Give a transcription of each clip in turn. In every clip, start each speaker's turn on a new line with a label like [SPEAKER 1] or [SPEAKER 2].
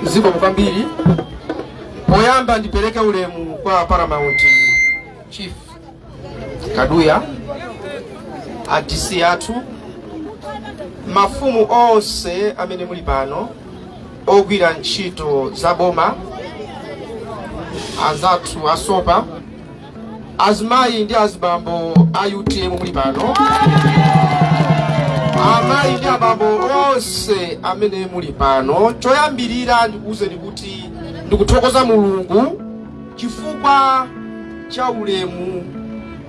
[SPEAKER 1] Zikomo kwambiri. Poyamba ndipereke ulemu kwa Paramount Chief Kaduya, a DC athu, mafumu onse amene muli pano, ogwira ntchito za boma, anzathu asopa, azimayi ndi azibambo a UTM muli pano, amayi ndi abambo onse amene muli pano. Choyambirira ndikuwuzeni kuti ndikuthokoza Mulungu chifukwa cha ulemu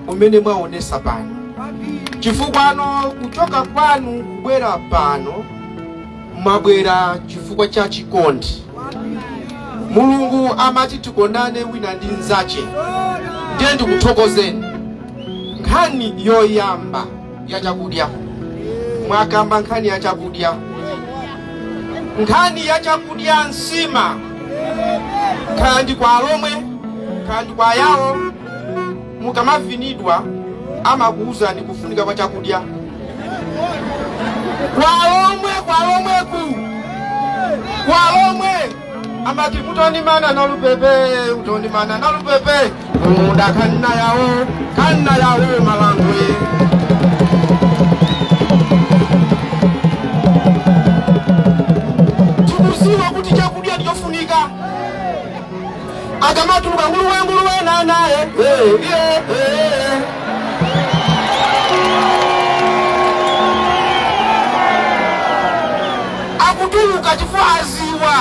[SPEAKER 1] umene mwaonesa pano, chifukwa ano kuchoka kwanu kubwera pano mwabwera chifukwa cha chikondi. Mulungu amati tikondane wina ndi mnzache, ndiye ndikuthokozeni. Nkhani yoyamba ya chakudya, mwakamba nkhani ya chakudya, nkhani ya chakudya, nsima, kaya ndi kwa Alomwe, kaya ndi kwa Ayawo, mukamavinidwa amakuwuzani kufunika kwa chakudya. Kwa Alomwe, kwa Alomweku, kwa Alomwe amati mutondimana nalupepe, mutondimana nalupepe kumunda kanna yawo, kanna yawo malangwe. Tikuziwa kuti chakudya ndichofunika. Akamatuluka nguluwe, nguluwe nanaye. Akutuluka chifukwa aziwa,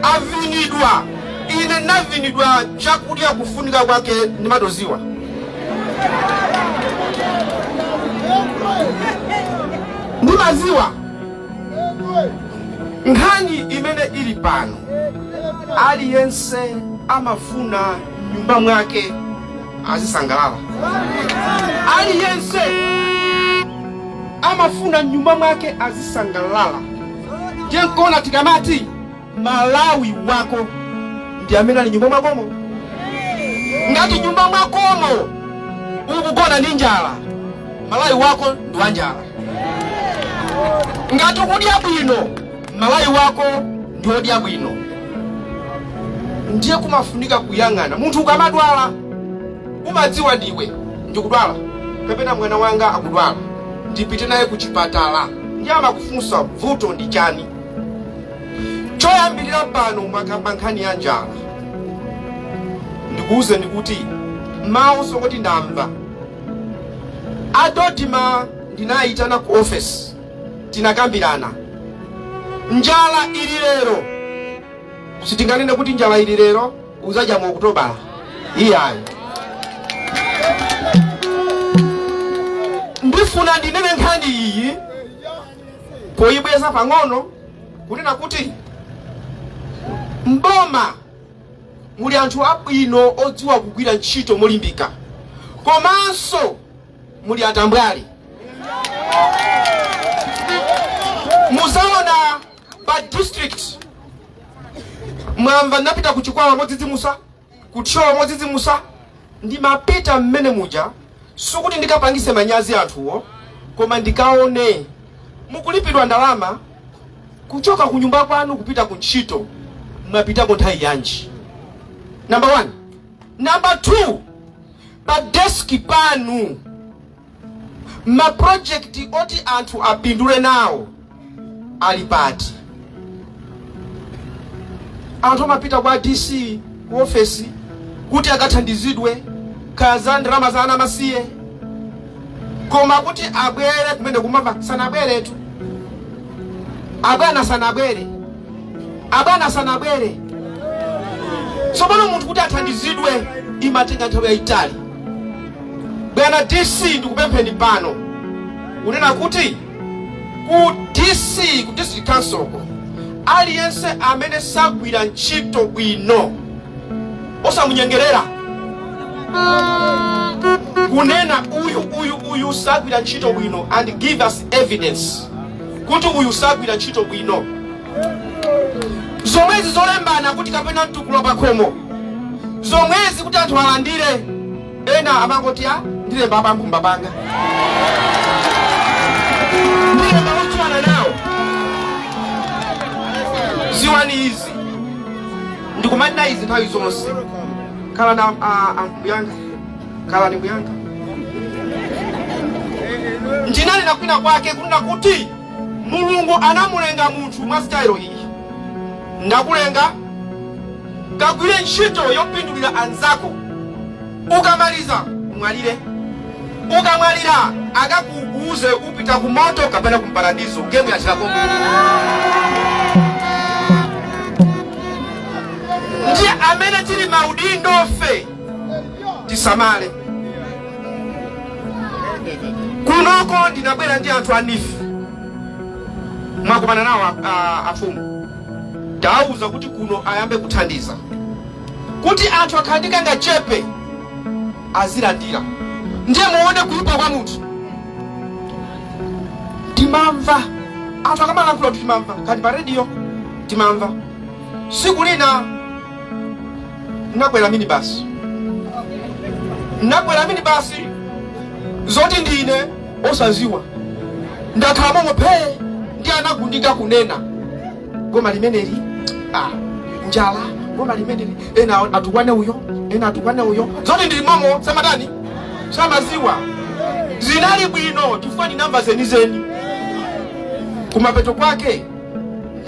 [SPEAKER 1] avinidwa. Ine navinidwa chakudya kufunika kwake ndimatoziwa, ndimaziwa. Nkhani imene ili pano, aliyense amafuna nyumba mwake azisangalala, aliyense amafuna nyumba mwake azisangalala. Ndiye nkona tikamati Malawi wako ndi amene ali nyumba mwakomo. Ngati nyumba mwakomo ukugona ndi njala, Malawi wako ndi wa njala. Ngati ukudya bwino, Malawi wako ndi wodya bwino. Ndiye kumafunika kuyang'ana. Munthu ukamadwala umadziwa ndiwe ndikudwala kapena mwana wanga akudwala, ndipite naye ku chipatala. Ndiye amakufunsa vuto ndi chani. Choyambirira pano mwakamba nkhani ya njala. Ndikuwuzeni kuti mawu sokoti ndamva a DoDMA, ndinayitana ku office, tinakambirana. Njala ili lero, sitinganene kuti njala ili lero uzadya mu Okutobala, iyayi. Ndifuna ndinene nkhani iyi poyibweza pang'ono, kunena kuti mboma muli anthu abwino odziwa kugwira ntchito molimbika, komanso muli atambwali. Muzaona pa district, mwamva ndinapita ku Chikwawa modzidzimusa, ku Thyolo modzidzimusa. Ndimapita mmene muja sikuti ndikapangise manyazi anthuwo, koma ndikaone mukulipidwa ndalama kuchoka ku nyumba kwanu kupita ku ntchito, mwapitako nthawi yanji? Number one. Number two, pa desk panu maprojekti oti anthu apindule nawo ali pati? Anthu amapita kwa DC ku ofesi kuti akathandizidwe kaya za ndalama za ana amasiye, koma kuti abwere kumene kumamva sanabweretu, abwana sanabwere, abwana sanabwere. Tsopano munthu kuti athandizidwe imatenga nthawi yayitali. Bwana DC, ndikupempheni pano kunena kuti ku DC, ku district council ko, aliyense amene sagwira ntchito bwino osamunyengerera, kunena uyu, uyu, uyu sagwira ntchito bwino, and give us evidence kuti uyu sagwira ntchito bwino. Zomwezi zolembana kuti kapena mtukula pakhomo, zomwezi kuti anthu alandire, ena amangoti a ndilemba pambumba panga. Ndimanena izi nthawi zonse. Khala na mbuyanga, khala ni mbuyanga. Ndinanena kwina kwake kunena kuti Mulungu anamulenga munthu mwa style iyi: ndakulenga, kagwire ntchito yopindulira anzako, ukamaliza umwalire. Ukamwalira akakuuze upita ku moto kapena ku mparadizo. Game yachirako. Ndiye amene tili maudindo fe tisamale. Kunoko ndinabwera ndi anthu a NEEF, mwakumana nawo afumu, tawuza kuti kuno ayambe kuthandiza kuti anthu akhala ndi kangachepe azilandira. Ndiye muone kuyipa kwa munthu. Timamva anthu akamalankhula kuti timamva kati pa radio, timamva. Siku lina nakwera minibus, nakwera minibus zoti ndine osaziwa, ndakhala momwe phee, ndi anagundika kunena boma limeneli, njala, boma limeneli, ena atukwane uyo, ena atukwane uyo, zoti ndili momo samatani, samaziwa. Zinali bwino chifukwa ndinamva zenizeni. Kumapeto kwake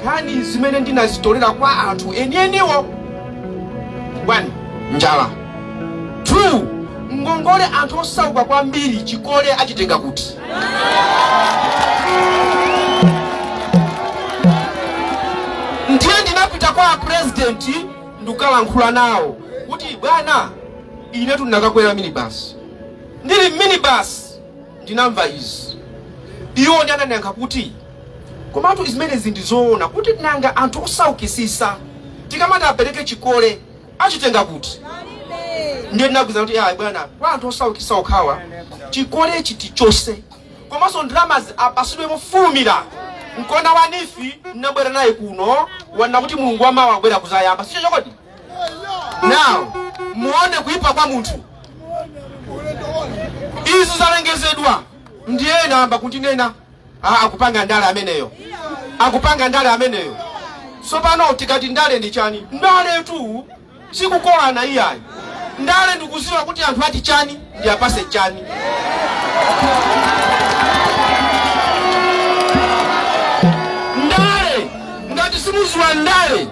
[SPEAKER 1] nkhani zimene ndinazitolera kwa anthu enieniwo: 1, njala; 2, ngongole. Anthu osauka kwambiri chikole achitenga kuti? Ndiye ndinapita kwa president ndikukalankhula nawo kuti, bwana, inetu ndinakakwera minibus, ndili minibus ndinamva izi. Iwo ndi anandiyankha kuti, komatu zimenezi ndi zoona, kuti nanga anthu osaukisisa tikamati apereke chikole achitenga kuti? Ndiye ndinagwiza kuti, ayi bwana, kwa anthu osaukisa okhawa chikolechi tichose, komanso ndalamazi apasidwe mofulumira. Mkona wa NEEF ndinabwera naye kuno, wana kuti Mulungu wamawa abwera kuzayamba, sicho chokodi? Now muone kuipa kwa munthu. Izi zalengezedwa, ndiye namba kundinena, akupanga ndale ameneyo, akupanga ndale ameneyo. Tsopano tikati ndale ndi chani? Ndale tu sikukolana iyayi. Ndale ndikuziwa kuti anthu ati chani, ndi apase chani. Ndale ngati simuziwa ndale,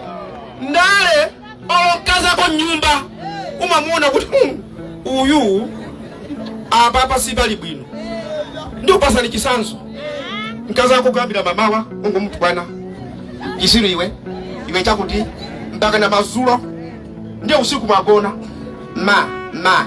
[SPEAKER 1] ndale olo mkazako nyumba umamuona kuti, uyu apa sipali bwino." Ndikupasani chisanzo: mkazako kuyambira mamawa ungomutukwana, "Chisiru iwe, iwe chakuti," mpaka na mazulo, ndiye usiku mwagona, ma ma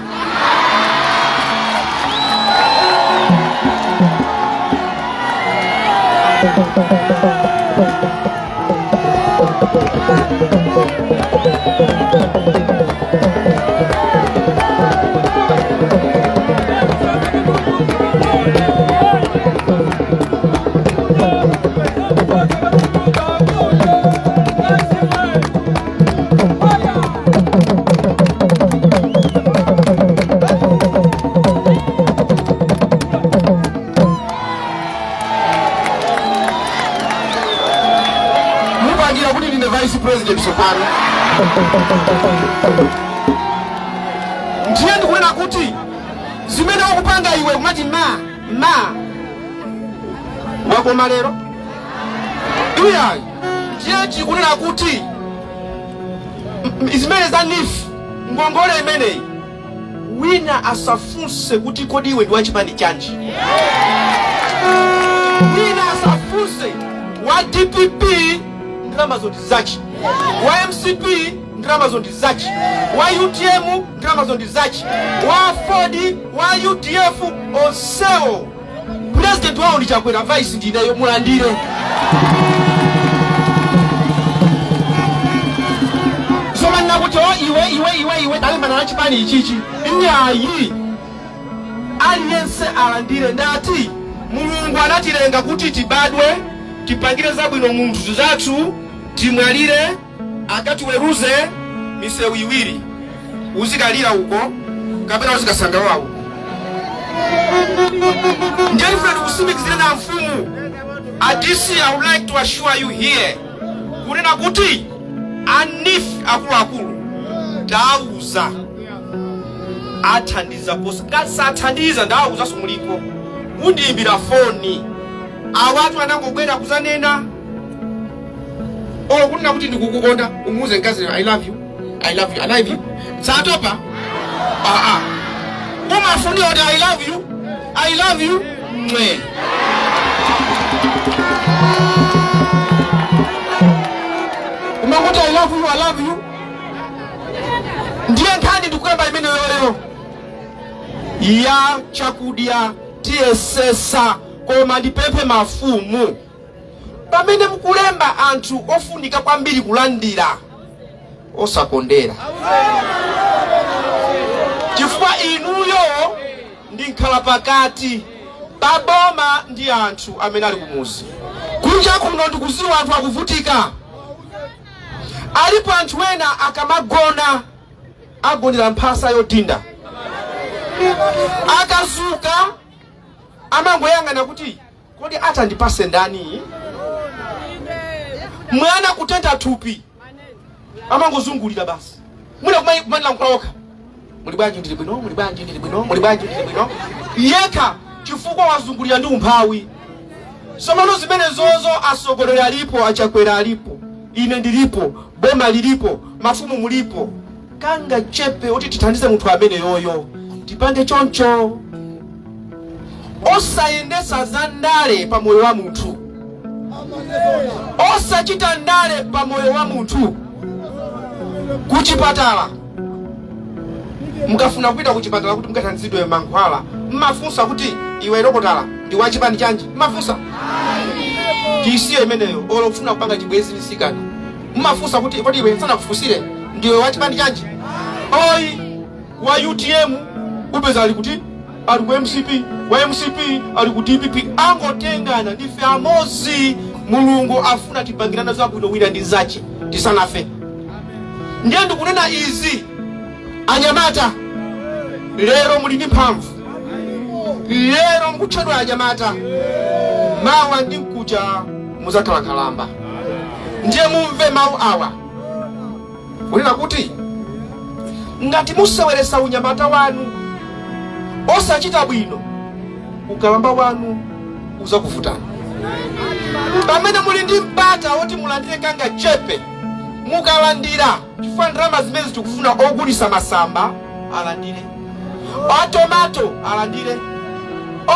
[SPEAKER 1] Mupangira kuti ndine vice president tsopano. Ndiye ndikunena kuti zimene ukupanga iwe kumati ma ma wakoma lero, iyayi. Ndiye chikunena kuti zimene za NEEF, ngongole imeneyi, wina asafunse kuti, "Kodi iwe ndi wachipani chanji?" Wina asafunse. Wa DPP ndalamazo ndi zachi, wa MCP ndalamazo ndi zachi, wa UTM ndalamazo ndi zachi, wa AFORD, wa UDF, onsewo president wawo ndi Chakwera, vice ndineyo, mulandire. Zomanena kuti, "O iwe, iwe, iwe, iwe, talembana na chipani ichichi," iyayi, aliyense alandire. Ndati Mulungu anatilenga kuti tibadwe, tipangire zabwino munthu zathu, timwalire, akatiweruze. Misewu iwiri: uzikalira uko kapena uzikasangalala uko. Ndiye tifuna tikusimikizire na mfumu a DC, I would like to assure you here kunena kuti a NEEF akuluakulu Ndauza athandiza posa, ngati sathandiza ndawuzanso mulipo mundiyimbira foni. Awatu anangobwera kuzanena olo kunena kuti ndikukukonda, umuuze mkazi, "I love you, I love you, I love you." Satopa? Aa, umafunika kuti "I love you, I love you" mwe. Umangoti "I love you, I love you." Ndiye nkhani ndikuyamba imeneyo lero ya chakudya. Tiyesesa, koma ndipemphe mafumu, pamene mukulemba anthu ofunika kwambiri kulandira, osakondera, chifukwa inuyo ndi nkhala pakati pa boma ndi anthu amene ali kumuzi. Kunja kuno ndikuziwa anthu akuvutika. Alipo anthu ena akamagona agonera mphasa yodinda, akazuka amangoyang'ana kuti kodi atandipase ndani? Mwana kutentha thupi, amangozungulira basi, mwina kumandilankhula okha, "Muli bwanji?" "Ndili bwino." "Muli bwanji?" "Ndili bwino." "Muli bwanji?" "Ndili bwino." Yekha chifukwa wazungulira ndi umphawi. Somano zimene zozo, atsogoleri alipo, Achakwera alipo, ine ndilipo, boma lilipo, mafumu mulipo, kanga chepe oti tithandize munthu amene yoyo tipange choncho, osayendesa za ndale pa moyo wa munthu, osachita ndale pa moyo wa munthu. Kuchipatala, mukafuna kupita kuchipatala kuti mukathandizidwe mankhwala, mmafunsa kuti iwe dokotala ndi wachipani chanji? Mmafunsa? Tisiye imeneyo. Olo kufuna kupanga chibwezi msikana, mmafunsa kuti kodi iwe sanakufunsire ndiwe wachipani chanji? Oyi, wa UTM upeza ali kuti ali ku MCP, wa MCP ali ku DPP, angotengana. Ndife amozi. Mulungu afuna tipangirana zabwino wina ndi nzache tisanafe. Ndiye ndikunena izi, anyamata, lero muli ndi mphamvu, lero mukutchedwa anyamata, mawa ndi mkucha muzakhala nkhalamba. Ndiye mumve mawu awa kunena kuti ngati museweresa unyamata wanu osachita bwino, ukalamba wanu uzakuvutani. Pamene muli ndi mpata woti mulandire kanga chepe, mukalandira, chifukwa ndalama zimene tikufuna ogulisa masamba alandire, atomato alandire,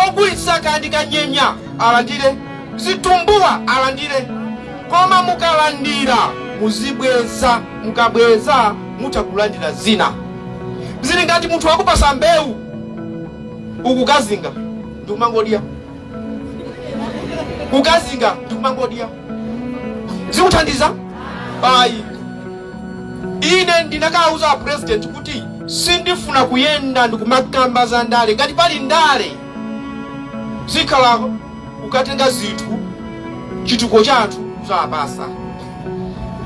[SPEAKER 1] ogulitsa kandi kanyenya alandire, zitumbuwa alandire. Koma mukalandira muzibweza. Mukabweza mutakulandira zina. Zili ngati munthu akupasa mbewu, ukukazinga ndikumangodya, kukazinga ndikumangodya, zikuthandiza ayi. Ine ndinakauza president kuti sindifuna kuyenda ndikumakamba za ndale. Ngati pali ndale, zikhala kukatenga zinthu, chituko cha anthu kuzawapasa.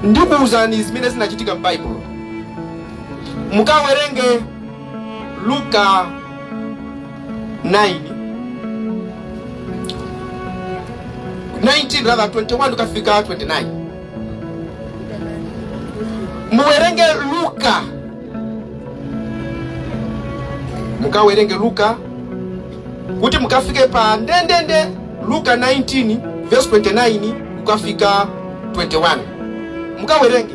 [SPEAKER 1] Ndikuwuzani zimene zinachitika m'Baibulo. Mukawerenge Luka 9, 19, rather 21 ukafika 29. Muwerenge Luka, mukawerenge Luka kuti mukafike pa ndendende Luka 19 verse 29 kukafika 21. Mukawerenge.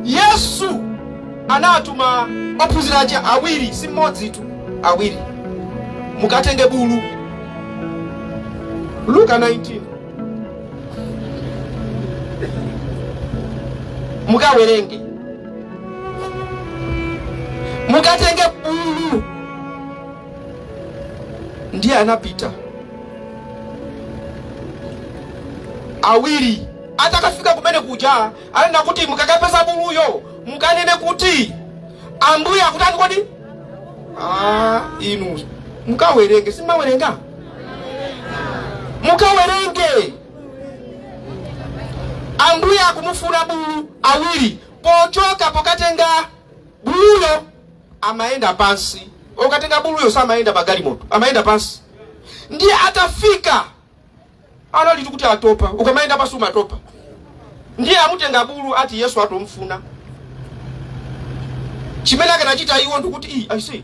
[SPEAKER 1] Yesu anatuma ophunzira ake awiri, si mmodzi tu, awiri, "Mukatenge bulu." Luka 19, mukawerenge, "Mukatenge bulu." Ndiye anapita awiri. Atakafika kumene kuja, anena kuti, "Mukakapeza buluyo, mukanene kuti Ambuye akutani kodi?" Ah, inu mukawerenge, simawerenga? Mukawerenge. Ambuye akumufuna bulu. Awiri pochoka pokatenga buluyo amayenda pansi. Okatenga buluyo samayenda pagalimoto, amayenda pansi. Ndiye atafika analitu kuti atopa. Ukamayenda pansi umatopa. Ndiye amutenga bulu, ati Yesu atomfuna. Chimene akanachita iwo ndikuti, "Iyi aise,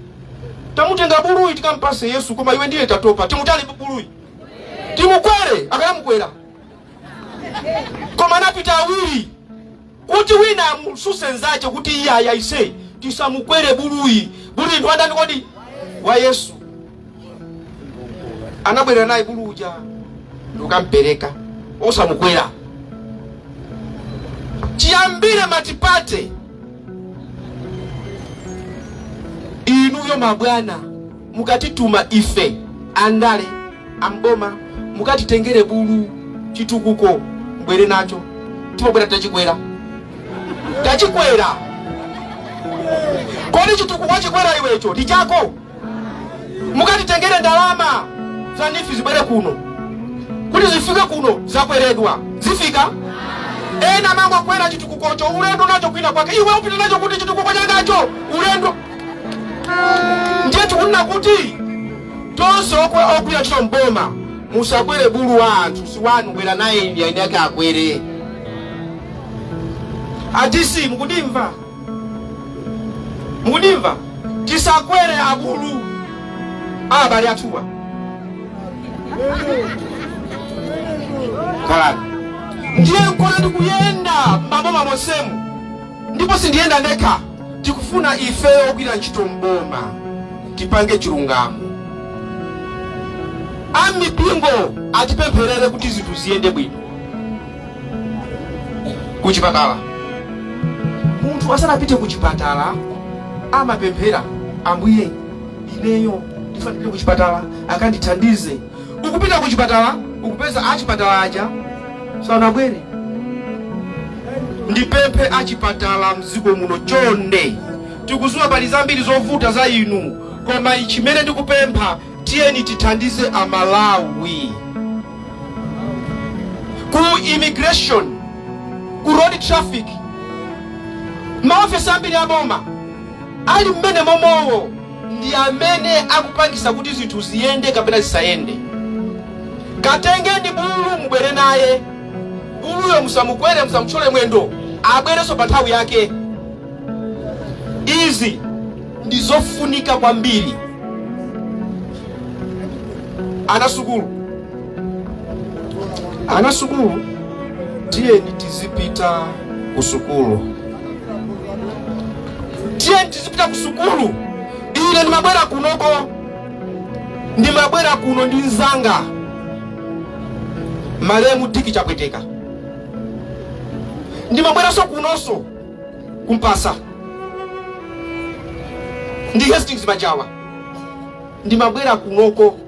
[SPEAKER 1] tamutenga buluyi tikampase Yesu, koma iwe ndiye tatopa, timutani buluyi? Timukwere." Akanamukwera, koma anapita awiri kuti wina amususe nzache kuti, "Iye ayi, aise, tisamukwere buluyi. Buluyi ndi wandani kodi? Wa Yesu." Anabwera naye bulu uja ndikukampereka, osamukwera. Chiyambire multiparty, inuyo mabwana mukatituma ife andale amboma, mukatitengere bulu chitukuko, mbwere nacho, timabwera tachikwera. Tachikwera kodi? Chitukuko wachikwera iwecho ndi chako? Mukatitengere ndalama za NEEF zibwere kuno, kuti zifike kuno zakweredwa, zifika? Ena mangokwera chitukukocho, ulendo nacho kwina kwake. Iwe upita nacho kuti chitukuko changacho ulendo? Ndiye tikunena kuti tonse ogwira ntchito mboma, musakwere bulu wa anthu, si wanu. Bwera naye eni ake akwere. A DC, mukundimva? Mukundimva? Tisakwere abulu abale athuwa. Kalani ndiye nkona ndikuyenda m'maboma monsemu, ndipo sindiyenda ndekha. Tikufuna ife ogwira ntchito mboma tipange chilungamo. Amipingo atipempherere kuti zinthu ziyende bwino. Kuchipatala, munthu asanapite kuchipatala amapemphera, "Ambuye, ineyo ndifuna ndipite kuchipatala, akandithandize." Ukupita kuchipatala, ukupeza achipatala aja sanabwere. Ndipemphe achipatala mdziko muno, chonde, tikuziwa pali zambiri zovuta za inu, koma chimene ndikupempha, tiyeni tithandize Amalawi. Ku immigration, ku road traffic, maofesi ambiri aboma ali mmene momowo ndi amene akupangisa kuti zinthu ziyende kapena zisayende. Katengeni bulu mubwere naye. Buluyo musamukwere, musamutchole mwendo, abwerenso pa nthawi yake. Izi ndi zofunika kwambiri. Anasukulu, anasukulu, tiyeni tizipita ku sukulu, tiyeni tizipita ku sukulu. Ine ndimabwera kunoko, ndimabwera kuno ndi mzanga malemu Diki Chapweteka. Ndimabweranso kunonso kumpasa ndi Hastings Majawa. Ndimabwera kunoko,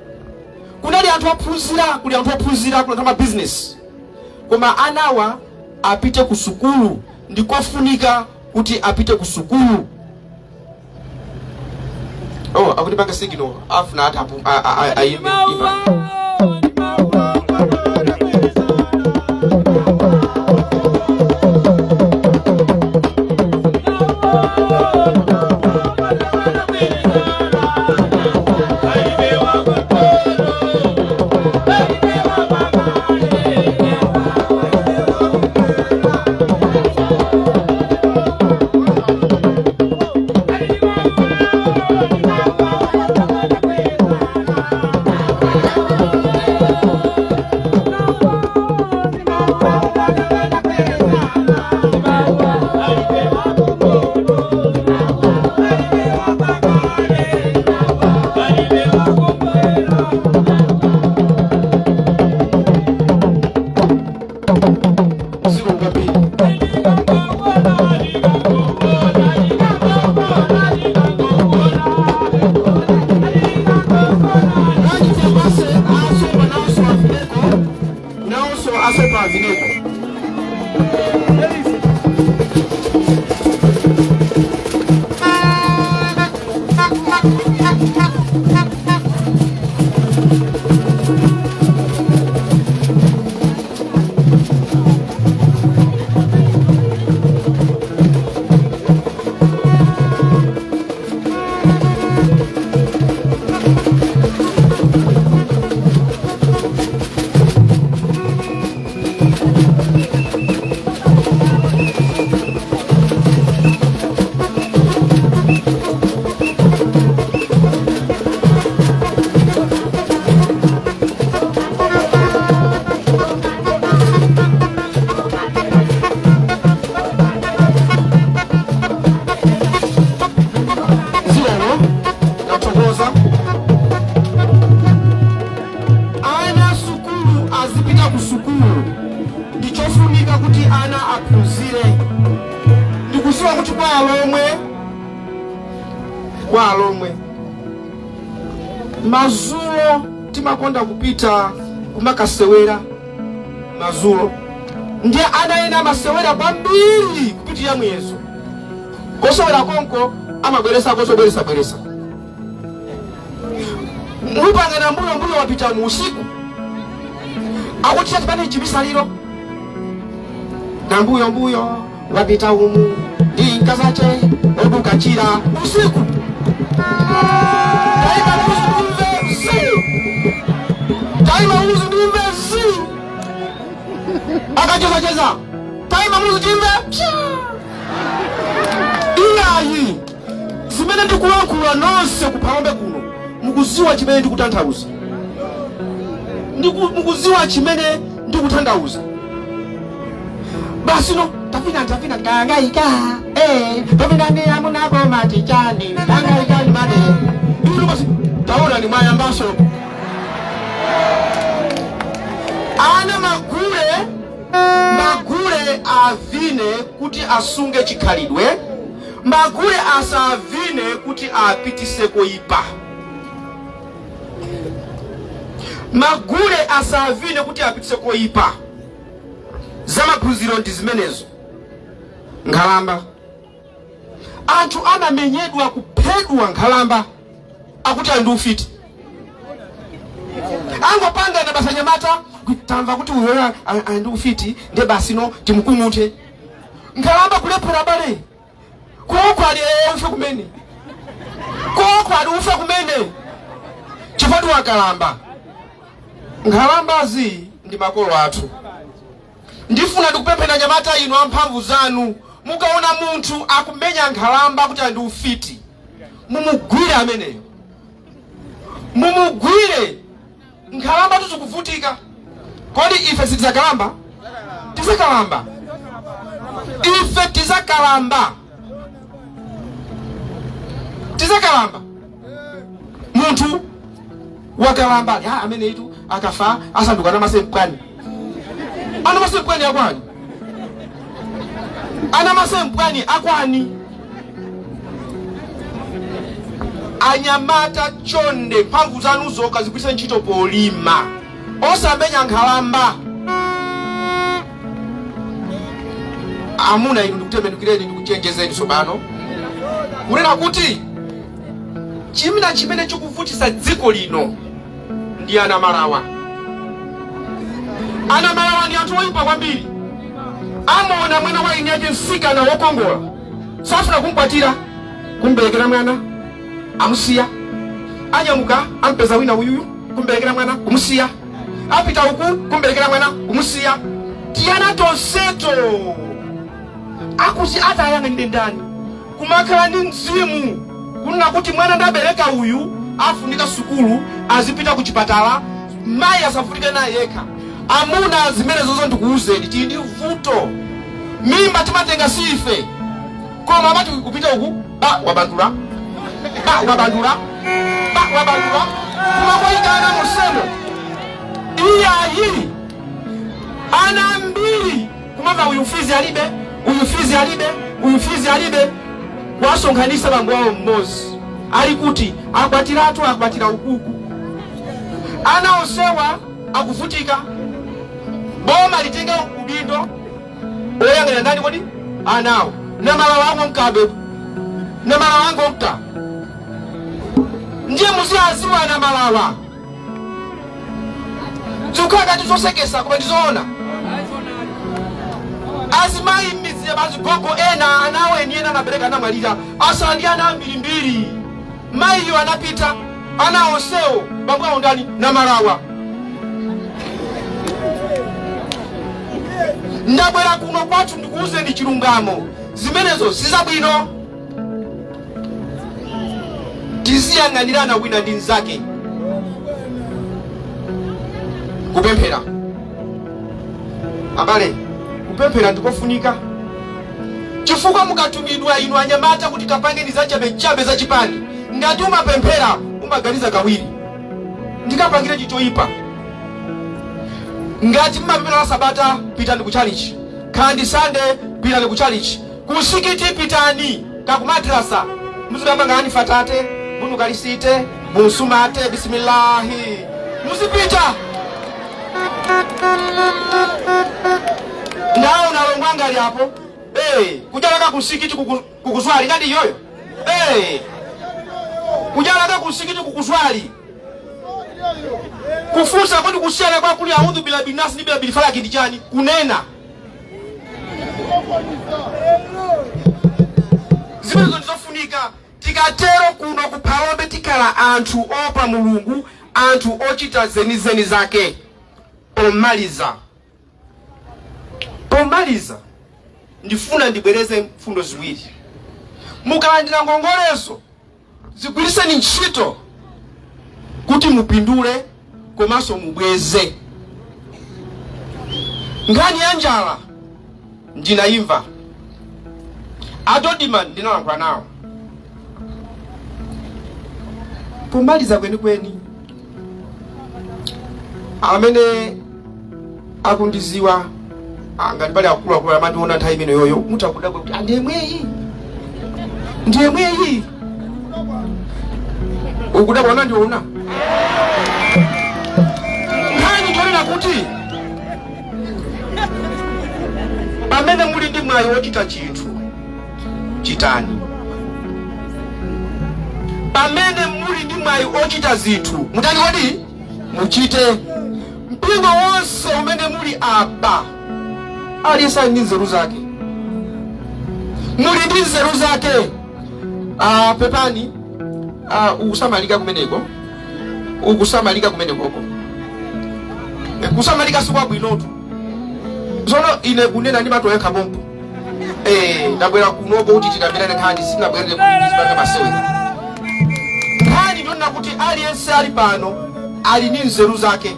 [SPEAKER 1] kunali anthu ophunzira, kuli anthu ophunzira, kuli anthu amabizinesi, koma anawa apite ku sukulu. Ndikofunika kuti apite ku sukulu. Oh, akutipanga signal, afuna ati ayimbe imba. Zikomo kwambiri. Bwanji tiwapase asopa nawonso avineko, nawonso asopa avineko. sukulu ndichofunika kuti ana aphunzire. Ndikuziwa kuti kwa Alomwe mazulo timakonda kupita kumakasewera mazulo, ndiye ana ena amasewera kwambiri kupitirira muyezo. Kosewera konko amabweresako zobweresabweresa, mupangana mbuyo mbuyo wapita mu usiku akuchita chipani chibisaliro na mbuyo mbuyo wapita umu ndi nkazache odukachira usiku. Taima uzu ndimve zi, taima uzu ndimve zi, akachezacheza taima muzu timve pya. Iyayi, zimene ndikulankhula nonse kuphalombe kuno mukuziwa chimene ndikutanthauza. Mukuziwa chimene ndikutanthauza. Basi no tafina tafina kangaika tafina ni amunako matichani kangaika ni mane inu basi taona ni mwayambaso ana magule magule avine kuti asunge chikhalidwe, magule asavine kuti apitise koipa, magule asavine kuti apitise koipa. Zamaphunziro ndi zimenezo. Nkhalamba, anthu anamenyedwa kuphedwa nkhalamba akuti ali ndi ufiti, angopangana basa nyamata tamva kuti uyoyo ali ndi ufiti, ndiye basi no timukung'uthe. Nkhalamba kulephera bale koko ali ufe kumene, koko ali ufe kumene chifukwa wakalamba. Nkhalambazi ndi makolo athu. Ndifuna ndikupemphera nyamata inu amphamvu zanu, mukaona munthu akumenya nkhalamba kuti ali ndi ufiti, mumugwire ameneyo, mumugwire. Nkhalamba tizikuvutika. Kodi ife sitizakalamba? Tizakalamba ife, tizakalamba, tizakalamba. Munthu wakalamba ya amene itu akafa asanduka namasempwani, anamasempwani akwani, anamasempwani akwani. Anyamata chonde, mphamvu zanuzo kazigwiritse ntchito polima, osamenya nkhalamba. Amuna inu, ndikutembenukireni, ndikuchenjezeni tsopano kunena kuti chimina chimene chikuvutisa dziko lino ndi anamalawa. Anamalawa ndi anthu oyipa kwambiri. Amaona mwana wa eni ake msikana wokongola, safuna kumkwatira, kumberekera mwana amusiya, anyamuka ampeza wina uyuyu, kumberekera mwana kumusiya, apita uku kumberekera mwana kumusiya. Tiyana tonseto akuti atayang'anire ndani? Kumakhala ndi mzimu kunena kuti mwana ndabereka uyu afunika sukulu, azipita ku chipatala, mayi asavutike naye yekha. Amuna, zimene zozo ndikuwuzeni, tili ndi vuto. Mimba timatenga si ife, koma amati kupita uku ba wabandula, ba wabandula, ba wabandula, kumakoyikana mosemo. Iyayi, ana ambiri kumamva uyu fees alibe, uyu fees alibe, uyu fees alibe, kuwasonkhanisa bambo awo mmodzi ali kuti akwatiratu, akwatira ukuku, ana onsewa akuvutika. Boma litenge udindo oyang'anira ndani kodi anawo? Namalawa ango mkabe, namalawa ango mka, ndiye muziaziwa anamalawa. Zikukhala ngati zosekesa koma ndizoona. Azimayi m'midzi, azigogo ena anawo eni ena anabereka anamwalira, asala ndi ana ambirimbiri. Mayiyo anapita, ana onsewo bambo awo ndani? Namalawa. Ndabwera kuno kwathu ndikuwuzeni chilungamo, zimenezo sizabwino. Tiziyang'anirana wina ndi mnzake. Kupemphera, abale, kupemphera ndikofunika, chifukwa mukatumidwa inu anyamata kuti kapangeni zachabechabe zachipani, ngati umapemphera umaganiza kawiri, ndikapangire choyipa. Ngati mmapemphera la Sabata, pitani ku chalichi. Khandi Sande, pitani ku chalichi, ku msikiti pitani, kakumadrasa muzikapanga anifatate munukalisite musumate bisimillahi, muzipita. Ndaona alongo anga ali apo. Hey, kujalaka kumsikiti kukuswali ngati iyoyo. Hey, kujalaka kumsikiti kukuswali, kufunsa kodi kusiyana kwa kuli audhu bila binasi ndi bila bilifalaki ndi chani, kunena zimenezo ndizofunika. Tikatero kuno ku Phalombe tikhala anthu opa Mulungu, anthu ochita zenizeni zake. Pomaliza ndifuna ndibwereze mfundo ziwiri. Mukalandira ngongolezo, zigwiriseni ntchito kuti mupindule komanso mubweze. Nkhani ya njala ndinayimva, a DoDMA ndinalankhula nawo. Pomaliza kwenikweni, amene akundiziwa, ngati pali akuluakulu amandiona nthawi imeneyoyo, mutakudabwa kuti andiyemweyi ndiyemweyi. Ukudabwa unandiona. Nkhani ndionena kuti pamene muli ndi mwayi wochita chinthu, chitani. Pamene muli ndi mwayi ochita zinthu, mutani kodi? Muchite. Mpingo wonse umene muli apa, aliyense ali ndi nzeru zake, muli ndi nzeru zake. Pepani, ukusamalika kumeneko, ukusamalika kumenekoko. Kusamalika sikwabwinotu. Tsono ine kunena ndimatoyekha pompo. Ndabwera kunoko kuti tikambirane nkhani, sitinabwerere kuti tizipanga masewera. Nkhani ndionena kuti aliyense ali pano ali ndi nzeru zake.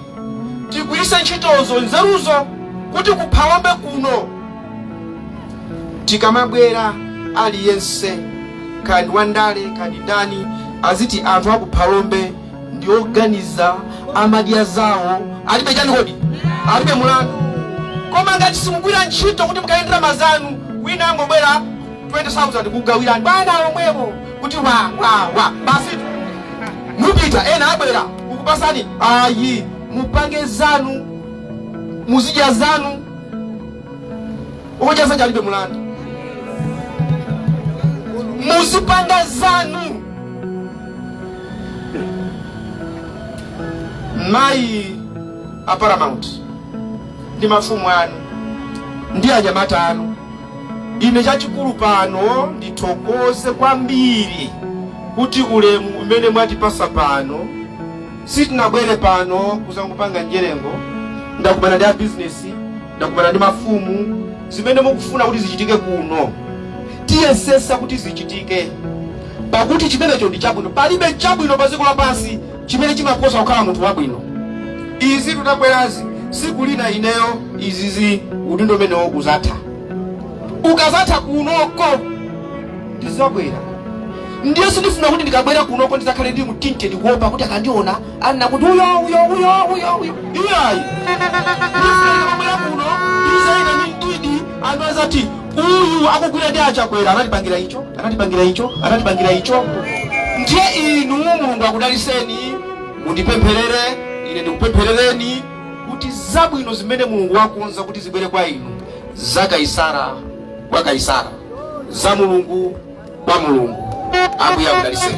[SPEAKER 1] Tigwiritse ntchitozo nzeruzo kuti kuphalombe kuno tikamabwera, aliyense kandi wandale kandi ndani aziti anthu akuphalombe ndi oganiza, amadya zawo, alibe chani kodi, alibe mulandu. Koma ngati simugwira ntchito kuti mukayendera mazanu, wina angobwera 20,000 kugawirani bwana omwewo kuti wa wa wa, basi mupita, ena abwera kukupasani. Ayi, mupange zanu, muzidya zanu. Ukudya zanje alibe mulandu. Muzipanga zanu. Mayi a Paramount ndi mafumu anu ndi anyamata anu, ine chachikulu pano ndithokoze kwambiri kuti ulemu umene mwatipasa pano. Sitinabwere pano kuzangopanga njerengo. Ndakumana ndi a bizinesi, ndakumana ndi mafumu. Zimene mukufuna kuti zichitike kuno, tiyesesa kuti zichitike, pakuti chimenecho ndi chabwino. Palibe chabwino pa dziko lapansi chimene chimaposa kukhala munthu wabwino. Izi tutabwerazi, siku lina ineyo izizi udindo umenewo uzatha. Ukazatha kunoko ndizabwera. Ndiye sindifuna kuti ndikabwera kunoko ndizakhale ndi mtinte, ndikuopa kuti akandiona anena kuti uyo uyo uyo uyo uyo. Iyayi, ndifuna ndikamabwera kuno ndizaina ndi mdidi, anthu azati uyu akugwira ndi aChakwera, anatipangira icho, anatipangira icho, anatipangira icho. Ndiye inu Mulungu akudaliseni, mundipempherere, ine ndikupempherereni kuti zabwino zimene Mulungu wakonza kuti zibwere kwa inu, za Kaisara kwa Kaisara, za Mulungu kwa Mulungu. Ambuye akudaliseni.